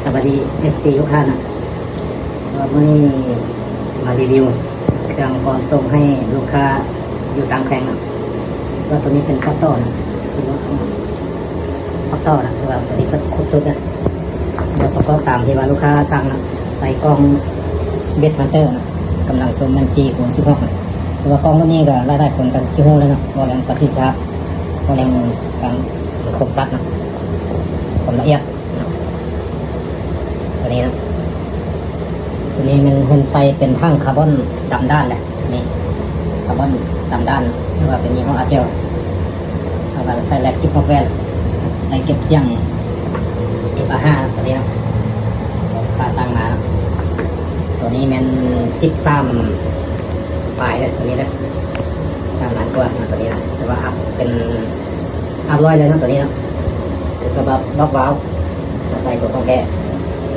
ສະບາຍດີ ເອັຟຊີ ທຸກທ່ານນະ, ເອີ ມື້ນີ້ຊິມາຣີວິວເຄື່ອງພ້ອມສົ່ງໃຫ້ລູກຄ້າຢູ່ຕ່າງແຂວງນະ. ວ່າໂຕນີ້ເປັນປັບຕໍ່ນະ, ຊິວ່າປັບຕໍ່ນະ, ຄືວ່າໂຕນີ້ເບິດຄົບຊຸດນະ, ແລ້ວປະກອບຕາມທີ່ວ່າລູກຄ້າສັ່ງນະ, ໃສ່ກ່ອງ ເບດ ຮັນເຕີ ນະ, ກຳລັງຊຸມມັນ ສີ່ ຄູນ ສິບຫົກ ນະ. ແຕ່ວ່າກ່ອງໂຕນີ້ກໍຫຼາຍໆຄົນກໍຊິຮູ້ແລ້ວເນາະ, ເວົ້າເລື່ອງປະສິດທິພາບ, ເວົ້າເລື່ອງການຄົມຊັດນະ, ຄວາມລະອຽດ ໂຕນີ້ນະ, ໂຕນີ້ແມ່ນເພິ່ນໃສ່ເປັນຖັງຄາບອນດຳດ້ານເດ້, ນີ້ ຄາບອນດຳດ້ານ ຫຼືວ່າເປັນຍີ່ຫໍ້ອາເຊວ, ແລ້ວກໍໃສ່ແລັກສິບຫົກແວນ, ໃສ່ເກັບສຽງ ເອັຟ ອາ ຫ້າ ໂຕນີ້ນະ, ລູກຄ້າສັ່ງມານະ. ໂຕນີ້ແມ່ນສິບສາມປາຍເດ້ ໂຕນີ້ເດ້, ສິບສາມລ້ານກວ່ານະ ໂຕນີ້ນະ, ແຕ່ວ່າອັບເປັນ ອັບຮ້ອຍເລີຍເນາະ ໂຕນີ້ເນາະ, ຄືກັບບັກວາວ ໃສ່ຕົວຂອງແທ້,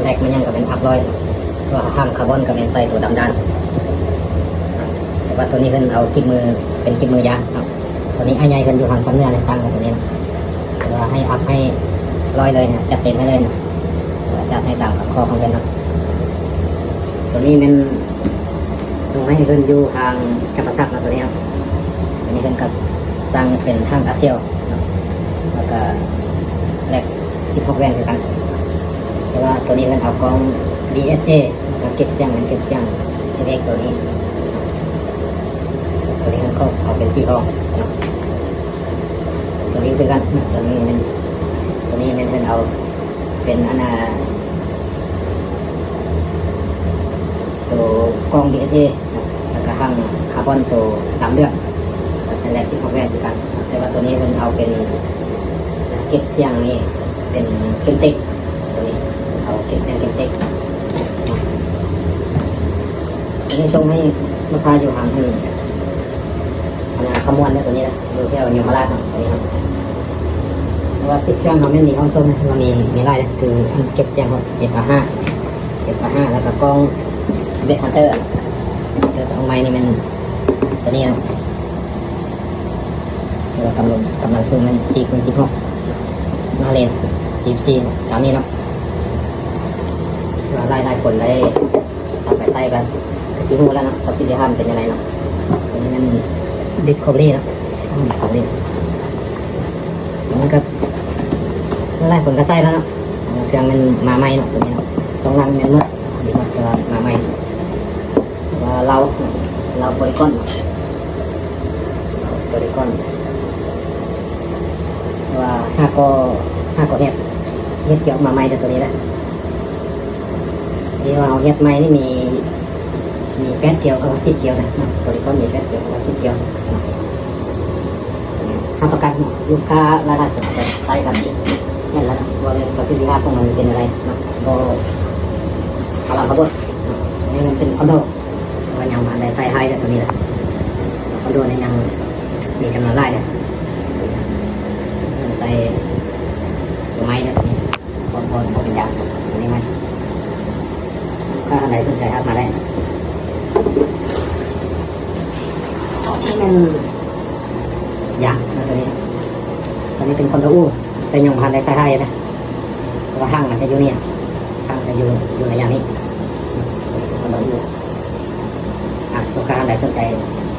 ແລັກມັນຫຍັງກໍແມ່ນອັບຮ້ອຍ, ຕົວຖັງຄາບອນກໍແມ່ນໃສ່ຕົວດຳດ້ານ. ແຕ່ວ່າໂຕນີ້ເພິ່ນເອົາກິບມື ເປັນກິບມືຢາງເນາະ. ໂຕນີ້ອ້າຍໃຫຍ່ເພິ່ນຢູ່ທາງຊຳເໜືອນີ້ ສັ່ງໂຕນີ້ເນາະ, ແຕ່ວ່າໃຫ້ອັບໃຫ້ຮ້ອຍເລີຍນະ, ຈັດເຕັມໃຫ້ເລີຍນະ, ຈັດໃຫ້ຕາມຄຳຂໍຂອງເພິ່ນເນາະ. ໂຕນີ້ແມ່ນ ສົ່ງໃຫ້ເພິ່ນຢູ່ທາງຈຳປາສັກເນາະ ໂຕນີ້ເນາະ. ອັນນີ້ເພິ່ນກໍສັ່ງເປັນຖັງອາເຊວເນາະ, ແລ້ວກໍແລັກສິບຫົກແວນຄືກັນ, ແຕ່ວ່າໂຕນີ້ເພິ່ນເອົາກ້ອງ ດີເອັສເອ ແລ້ວກໍເກັບສຽງ ເກັບສຽງ ເອັຟເອັກ ໂຕນີ້, ໂຕນີ້ເພິ່ນກໍເອົາເປັນສີທອງເນາະ. ໂຕນີ້ຄືກັນເນາະ, ໂຕນີ້ແມ່ນ ໂຕນີ້ແມ່ນເພິ່ນເອົາເປັນອັນນ່າ ໂຕກ້ອງ ດີເອັສເອ ແລ້ວກໍຫາງຄາບອນໂຕດຳເດືອດ ກໍໃສ່ແລັກສິບຫົກແວນຄືກັນ, ແຕ່ວ່າໂຕນີ້ເພິ່ນເອົາເປັນເກັບສຽງນີ້ເປັນເກັບເຕັກ, ໂຕນີ້ເອົາເກັບສຽງເກັບເຕັກ. ໂຕນີ້ສົ່ງໃຫ້ລູກຄ້າຢູ່ທາງ ອັນນ່າ ຄຳມ່ວນເດີ ໂຕນີ້ນະ, ຢູ່ແຖວຍົມມະລາດເນາະ ໂຕນີ້ເນາະ. ເພາະວ່າສິບເຄື່ອງເຮົາແມ່ນມີຫ້ອງສົ່ງນະ, ເຮົາມີ ມີຫຼາຍເດ້, ຄືອັນເກັບສຽງຂອງ ເອັຟ ອາ ຫ້າ ເອັຟ ອາ ຫ້າ ແລ້ວກໍກ້ອງ ເບດ ຮັນເຕີ ແຕ່ຕົວໃໝ່ນີ້ແມ່ນຕົວນີ້ເນາະ, ແຕ່ວ່າກຳລັງ ກຳລັງຊຸມແມ່ນ ສີ່ ຄູນ ສິບຫົກ ໜ້າເລນ ສີ່ ຕາມນີ້ເນາະ. ວ່າຫຼາຍໆຄົນໄດ້ ເອົາໄປໃຊ້ກໍ ກໍຊິຮູ້ແລ້ວເນາະ ປະສິດທິພາບເປັນຈັ່ງໃດເນາະ. ອັນນີ້ແມ່ນ ດິສຄັບເວີຣີ ເນາະ ດິສຄັບເວີຣີ ມັນກໍຫຼາຍຄົນກໍໃຊ້ແລ້ວເນາະ. ເຄື່ອງມັນມາໃໝ່ເນາະ ຕົວນີ້ເນາະ, ຊ່ວງຫຼັງແມ່ນໝົດ ດີໝົດ ແຕ່ວ່າມາໃໝ່. ແຕ່ວ່າເລົາ ເລົາໂພລີກອນ ໂພລີກອນ ແຕ່ວ່າຫາກໍ ຫາກໍເຮັດ ເຮັດກ່ຽວອອກມາໃໝ່ແຕ່ຕົວນີ້ແຫຼະ. ທີ່ວ່າເຮົາເຮັດໃໝ່ນີ້ມີ ມີແປດກ່ຽວກັບສິບກ່ຽວນະເນາະ, ໂພລີກອນມີແປດກ່ຽວກັບສິບກ່ຽວເນາະ. ຮັບປະກັນເນາະ ລູກຄ້າຫຼາຍໆຄົນກໍໃຊ້ກັນເຫັນແລ້ວເນາະ ວ່າເລື່ອງປະສິດທິພາບຂອງມັນເປັນຈັ່ງໃດເນາະ, ບໍ່ພາລະຂະບົດເນາະ. ອັນນີ້ມັນເປັນຄອນໂດ ແຕ່ວ່າຍັງບໍ່ທັນໄດ້ໃສ່ໄຮເດີ ຕົວນີ້ນະ, ຄອນໂດນີ້ຍັງມີຈຳນວນຫຼາຍເດີ, ໃສ່ຕົວໃໝ່ເດີ ບໍ່ ບໍ່ ບໍ່ເປັນຫຍັງ ຕົວນີ້ໃໝ່. ຖ້າທ່ານໃດສົນໃຈທັກມາໄດ້. ນີ້ແມ່ນຢາງເນາະ ຕົວນີ້, ຕົວນີ້ເປັນຄອນໂດອູ ແຕ່ຍັງບໍ່ທັນໄດ້ໃສ່ໄຮເດີ, ເພາະວ່າຖັງມັນຈະຢູ່ນີ້ ຖັງຈະຢູ່ ຢູ່ໃນຢ່າງນີ້ ຄອນໂດອູ. ອ່ະ ລູກຄ້າທ່ານໃດສົນໃຈ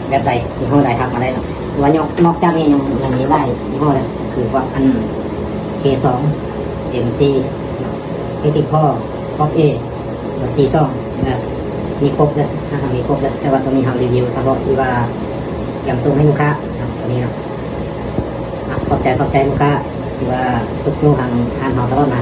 ແບບໃດ ຍີ່ຫໍ້ໃດ ທັກມາໄດ້ເນາະ. ວ່ານອກ ນອກຈາກນີ້ຍັງ ຍັງມີຫຼາຍຍີ່ຫໍ້ເລີຍ ຄືວ່າອັນ ເຄສອງ ເອັມຊີ ເນາະ ເອັກຕິຄໍ ອອບເອ ເນາະ ຊີສອງ ເນາະ ມີຄົບເລີຍ ທາງເຮົາມີຄົບເລີຍ. ແຕ່ວ່າຕົວນີ້ເຮົາຣີວິວສະເພາະທີ່ວ່າກຽມສົ່ງໃຫ້ລູກຄ້າເນາະ ຕົວນີ້ເນາະ. ອ່ະ ຂອບໃຈ ຂອບໃຈລູກຄ້າທີ່ວ່າຊຸກຍູ້ທາງຮ້ານເຮົາຕະຫຼອດມາ.